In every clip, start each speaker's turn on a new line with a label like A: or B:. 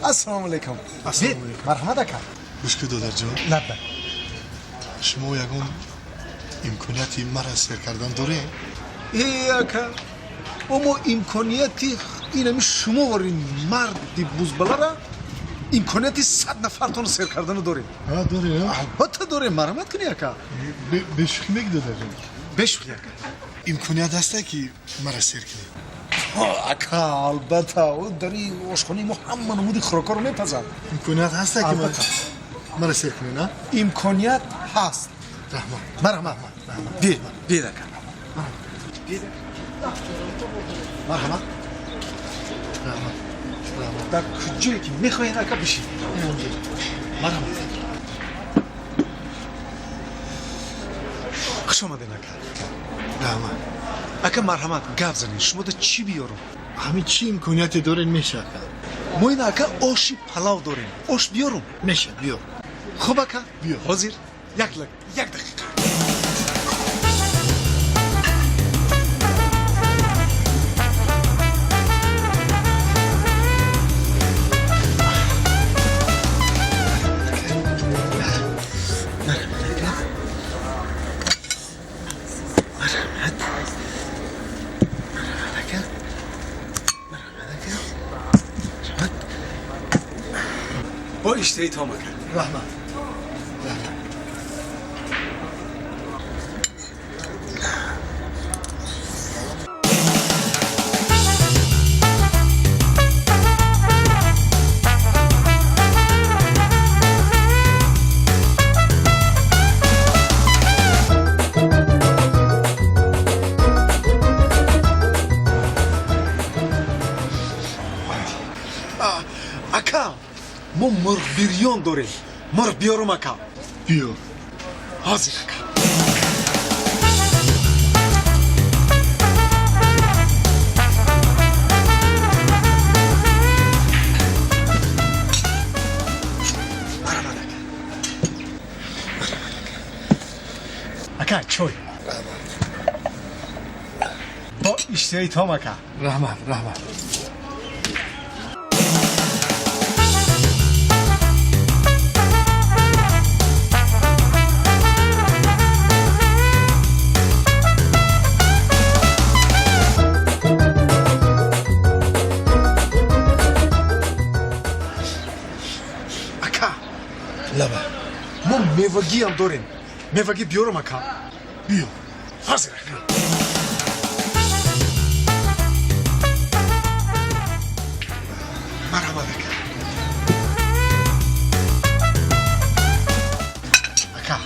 A: Ассалому алайкум. Марҳамат, ака.
B: Гӯш кун, додарҷон.
A: Лаббай.
B: Шумо ягон имконияти мара сер кардан дорем?
A: Э, ака, мо имконияти инами шумо вори марди бузбалара имконияти 100 нафартонро сер кардану дорем.
B: Дорем?
A: Албатта дорем, марҳамат кунӣ, ака.
B: Бешӯхӣ меги, додарҷон?
A: Бешӯхӣ, ака.
B: Имконият ҳаста, ки мара сер кунем?
A: Ака, албатта, дар ошхонаи мо ҳама намуди хӯрокҳоро мепазанд.
B: Имконият ҳаста, ки мара сер кунем, а?
A: Имконият ҳаст.
B: Раҳмат.
A: Марҳамат, биед, биед, ака, марҳамат.
B: Раҳмат.
A: Дар куҷое ки мехоҳед, ака, бишед. Марҳамат, хуш омадед, ака.
B: Раҳмат.
A: Ака, марҳамат, гап занед, шумо да чӣ биёрам?
B: Ҳамин чӣ имконияте доред, меша, ака.
A: Мо ин, ака, оши палав дорем, ош биёрам?
B: Меша, биёр.
A: Хуб, ака.
B: Биёр.
A: Ҳозир, як дақиқа. Марҳамат, марҳамат, ака, марҳамат, ака, марҳамат. Бо иштиҳои том, ака.
B: Раҳмат.
A: Ака, мо мурғ бирён дорем, мурғ биёрум, ака?
B: Биёр.
A: Ҳозир, ака. Марҳамат, ака, марҳамат, ака. Ака, чой. Бо иштиҳои том, ака.
B: Раҳмат, раҳмат.
A: Ака.
B: Лаба.
A: Мо мевагиам дорем, мевагӣ биёрам, ака?
B: Биёр.
A: Ҳозир, ака. Марҳамат, ака. Ака,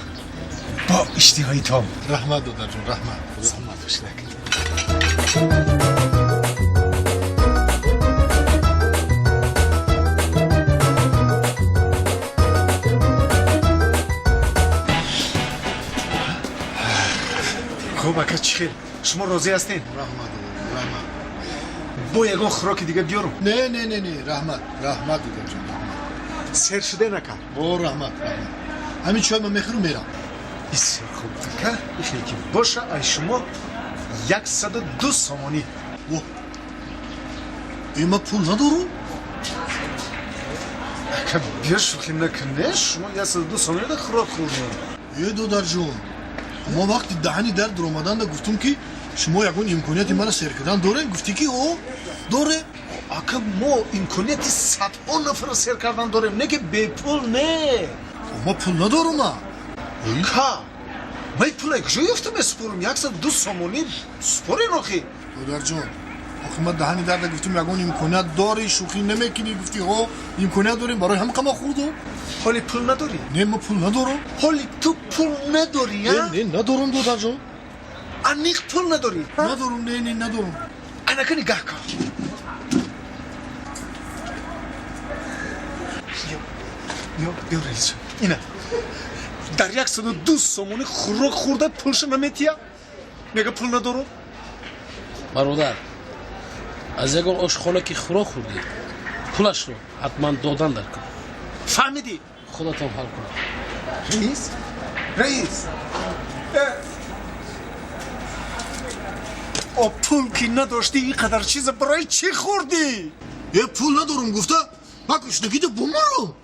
A: бо иштиҳои том.
B: Раҳмат, додарҷон, раҳмат.
A: Саломат бошед, ака. Хуб, ака, чӣ хел, шумо розӣ ҳастед?
B: Раҳмат, додарҷон, раҳмат.
A: Бо ягон хӯроки дига биёрам?
B: Не, не, не, не, раҳмат, раҳмат, додарҷон, раҳмат.
A: Сер шуден, ака?
B: О, раҳмат, раҳмат. Ҳамин чой ман мехӯрам, мерам.
A: Бисёр хуб, ака, ихе ки боша, ай шумо 102 сомонӣ.
B: О, э, ман пул надорам.
A: Ака, биё, шӯхӣ накунед, шумо 102 сомонида хӯрок хӯрдем.
B: Э, додарҷон, мо вақти даҳани дар дуромаданда гуфтум, ки шумо ягон имконияти мара сер кардан дорем, гуфтӣ, ки о, дорем.
A: Ака, мо имконияти садҳо нафарро сер кардан дорем, не ки бепул не.
B: Ма пул надорам, а.
A: Ака, ман пула куҷо ёфта месупорам? 102 сомонӣ супорен охи.
B: Додарҷон, охи ман даҳани дарда гуфтум, ягон имконият дорӣ, шӯхӣ намекунӣ, гуфтӣ, ҳо, имконият дорем, барои ҳам қама хӯрдум.
A: Ҳоли пул надорӣ?
B: Не, ман пул надорам.
A: Ҳоли ту пул надорӣ, а?
B: Не, надорам, додарҷон.
A: Аниқ пул надорӣ?
B: Надорам, не, не, надорам.
A: Анака нигаҳ кун. Ё, ё, раис, ина дар 102 сомонӣ хӯрок хӯрда, пулша наметия, мега пул надорам.
C: Бародар, аз ягон ошхона ки хӯрок хӯрдӣ, пулашро ҳатман додан дар кор.
A: Фаҳмидӣ?
C: Худатон ҳал кунед.
A: Раис, раис. О, пул ки надоштӣ, ин қадар чиза барои чӣ хӯрдӣ?
B: Е, пул надорам гуфта, ман гуруснагида бумурам?